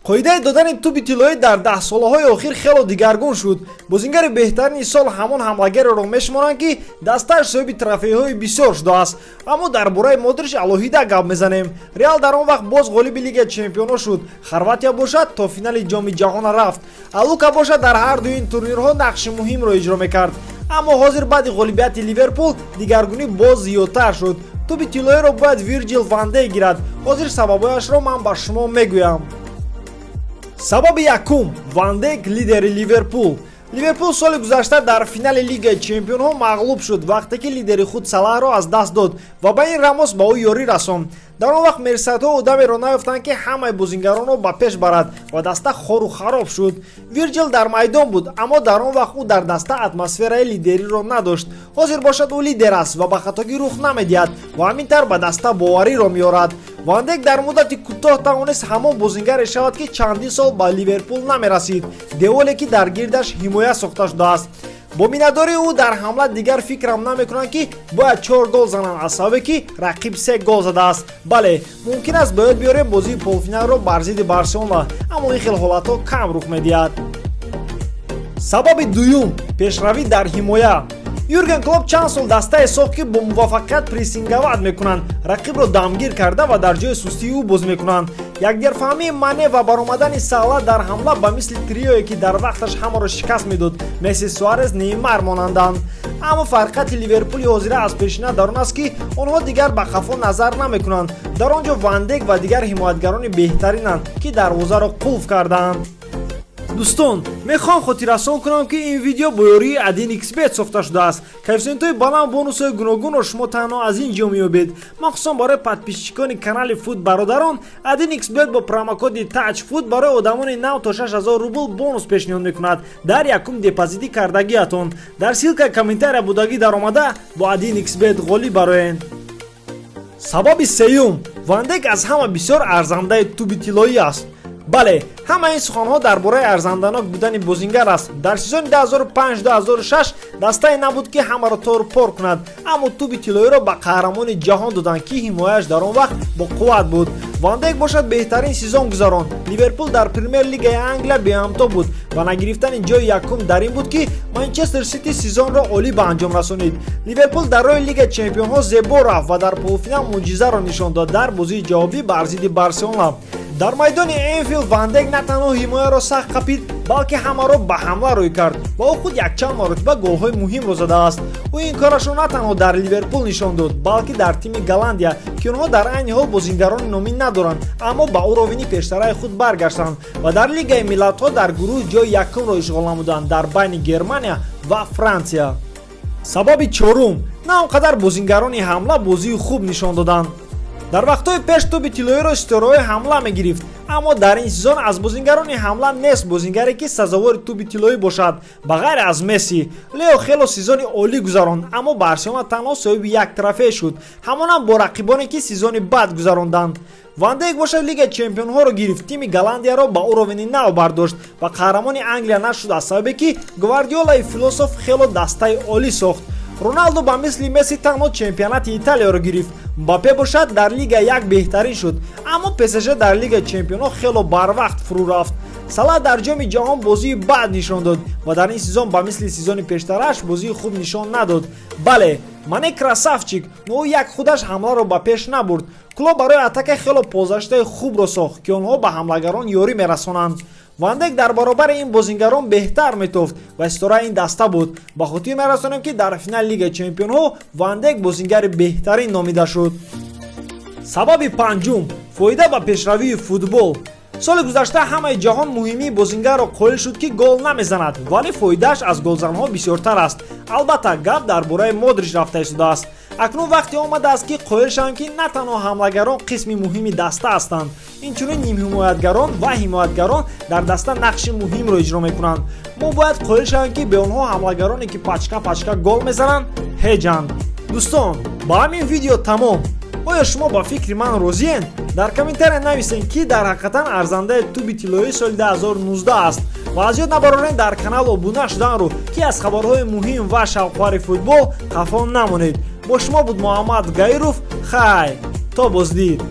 Қоидаи додани тӯби тиллоӣ дар 10 солаҳои охир хело дигаргун шуд. Бозингари беҳтарини сол ҳамон ҳамлагереро мешуморанд, ки дастааш соҳиби трофейҳои бисёр шудааст. Аммо дар бораи Модрич алоҳида гап мезанем. Реал дар он вақт боз ғолиби Лигаи чемпионҳо шуд, Хорватия бошад, то финали Ҷоми ҷаҳона рафт, а Лука бошад, дар ҳар дуи ин турнирҳо нақши муҳимро иҷро мекард. Аммо ҳозир, баъди ғолибияти Ливерпул, дигаргунӣ боз зиёдтар шуд. Тӯби тиллоиро бояд Вирҷил ван Дейк гирад. Ҳозир сабабҳояшро ман ба шумо мегӯям. Сабаби якум: Ван Дейк, лидери Ливерпул. Ливерпул соли гузашта дар финали Лигаи чемпионҳо мағлуб шуд, вақте ки лидери худ Салаҳро аз даст дод ва ба ин Рамос ба ӯ ёрӣ расонд. Дар он вақт мерсисайдҳо одамеро наёфтанд, ки ҳамаи бозингаронро ба пеш барад, ва даста хору хароб шуд. Вирҷил дар майдон буд, аммо дар он вақт ӯ дар даста атмосфераи лидериро надошт. Ҳозир бошад, ӯ лидер аст ва ба хатогӣ рух намедиҳад ва ҳамин тавр ба даста бовариро меорад. Ван Дейк дар муддати кӯтоҳ тавонист ҳамон бозингаре шавад, ки чандин сол ба Ливерпул намерасид, деволе ки дар гирдаш ҳимоя сохта шудааст. Бо миннатдории ӯ дар ҳамла дигар фикрам намекунанд, ки бояд чор гол зананд, аз сабабе ки рақиб се гол задааст. Бале, мумкин аст ба ёд биёрем бозии полуфиналро бар зидди Барселона, аммо ин хел ҳолатҳо кам рух медиҳад. Сабаби дуюм: пешравӣ дар ҳимоя. Юрген Клоп чанд сол дастае сохт, ки бо муваффақият прессинговать мекунанд, рақибро дамгир карда ва дар ҷои сустии ӯ боз мекунанд. Якдигарфаҳмии Мане ва баромадани Сала дар ҳамла ба мисли триое, ки дар вақташ ҳамаро шикаст медод, Месси, Суарес, Неймар монанданд. Аммо фарқияти Ливерпули ҳозира аз пешина дар он аст, ки онҳо дигар ба қафо назар намекунанд. Дар он ҷо Ван Дейк ва дигар ҳимоятгарони беҳтаринанд, ки дарвозаро қулф кардаанд. Дӯстон, мехоҳам хотиррасон кунам, ки ин видео бо ёрии 1xBet сохта шудааст. Коэффисиентҳои баланд, бонусҳои гуногунро шумо танҳо аз ин ҷо меёбед. Махсусан барои подписчикони канали Фут Бародарон 1xBet бо промокоди Таҷ Фут барои одамони нав то 6000 рубл бонус пешниҳод мекунад дар якум депозити кардагиатон. Дар ссылкаи комментария будагӣ даромада, бо 1xBet ғолиб бароед. Сабаби сеюм: Ван Дейк аз ҳама бисёр арзандаи тӯби тиллоӣ аст. Бале, ҳама ин суханҳо дар бораи арзанданок будани бозингар аст. Дар сезони 2005-2006 дастае набуд, ки ҳамаро тору пор кунад, аммо тӯби тиллоиро ба қаҳрамони ҷаҳон доданд, ки ҳимояаш дар он вақт бо қувват буд. Ван Дейк бошад, беҳтарин сезон гузаронд. Ливерпул дар Премер Лигаи Англия беҳамто буд ва нагирифтани ҷои якум дар ин буд, ки Манчестер Сити сезонро олӣ ба анҷом расонид. Ливерпул дар роҳи Лигаи чемпионҳо зебо рафт ва дар полуфинал мӯъҷизаро нишон дод дар бозии ҷавобӣ бар зидди Барселона. Дар майдони Энфилд Ван Дейк на танҳо ҳимояро сахт қапид, балки ҳамаро ба ҳамла рӯй кард ва ӯ худ якчанд маротиба голҳои муҳимро задааст. Ӯ ин корашро на танҳо дар Ливерпул нишон дод, балки дар тими Голландия, ки онҳо дар айни ҳол бозингарони номӣ надоранд, аммо ба уровени пештараи худ баргаштанд ва дар Лигаи миллатҳо дар гурӯҳ ҷои якумро ишғол намуданд дар байни Германия ва Франсия. Сабаби чорум: на он қадар бозингарони ҳамла бозии хуб нишон доданд. Дар вақтҳои пеш тӯби тиллоиро ситораҳои ҳамла мегирифт, аммо дар ин сезон аз бозингарони ҳамла нест бозингаре, ки сазовори тӯби тиллоӣ бошад, ба ғайр аз Месси. Лео хело сезони олӣ гузаронд, аммо Барселона танҳо соҳиби як трофей шуд, ҳамонам бо рақибоне, ки сезони бад гузаронданд. Ван Дейк бошад, Лигаи чемпионҳоро гирифт, тими Голландияро ба уровени нав бардошт ва қаҳрамони Англия нашуд, аз сабабе ки Гвардиолаи философ хело дастаи олӣ сохт. Роналдо ба мисли Месси танҳо чемпионати Италияро гирифт. Мбаппе бошад, дар Лига як беҳтарин шуд, аммо ПСЖ дар Лигаи чемпионҳо хело барвақт фурӯ рафт. Сала дар Ҷоми ҷаҳон бозии бад нишон дод ва дар ин сезон ба мисли сезони пештараш бозии хуб нишон надод. Бале, Мане красавчик, но ӯ як худаш ҳамларо ба пеш набурд. Клоп барои атака хело полузащитаи хубро сохт, ки онҳо ба ҳамлагарон ёрӣ мерасонанд. Ван Дейк дар баробари ин бозингарон беҳтар метофт ва ситораи ин даста буд. Ба хотир мерасонем, ки дар финали Лигаи чемпионҳо Ван Дейк бозингари беҳтарин номида шуд. Сабаби панҷум: фоида ба пешравии футбол. Соли гузашта ҳамаи ҷаҳон муҳимии бозингарро қоил шуд, ки гол намезанад, вале фоидааш аз голзанҳо бисёртар аст. Албатта, гап дар бораи Модрич рафта истодааст. Акнун вақте омадааст, ки қоил шавем, ки на танҳо ҳамлагарон қисми муҳими даста ҳастанд, инчунин нимҳимоятгарон ва ҳимоятгарон дар даста нақши муҳимро иҷро мекунанд. Мо бояд қоил шавем, ки бе онҳо ҳамлагароне, ки пачка пачка гол мезананд, ҳеҷанд. Дӯстон, ба ҳамин видео тамом. Оё шумо ба фикри ман розиен? Дар комментария нависен, ки дар ҳақиқатан арзандаи тӯби тиллоии соли 2019 аст, ва аз ёд набарорен дар канал обуна шуданро, ки аз хабарҳои муҳим ва шавқовари футбол қафо намонед. Бо шумо буд Муҳаммад Гаиров. Хай, то боздид.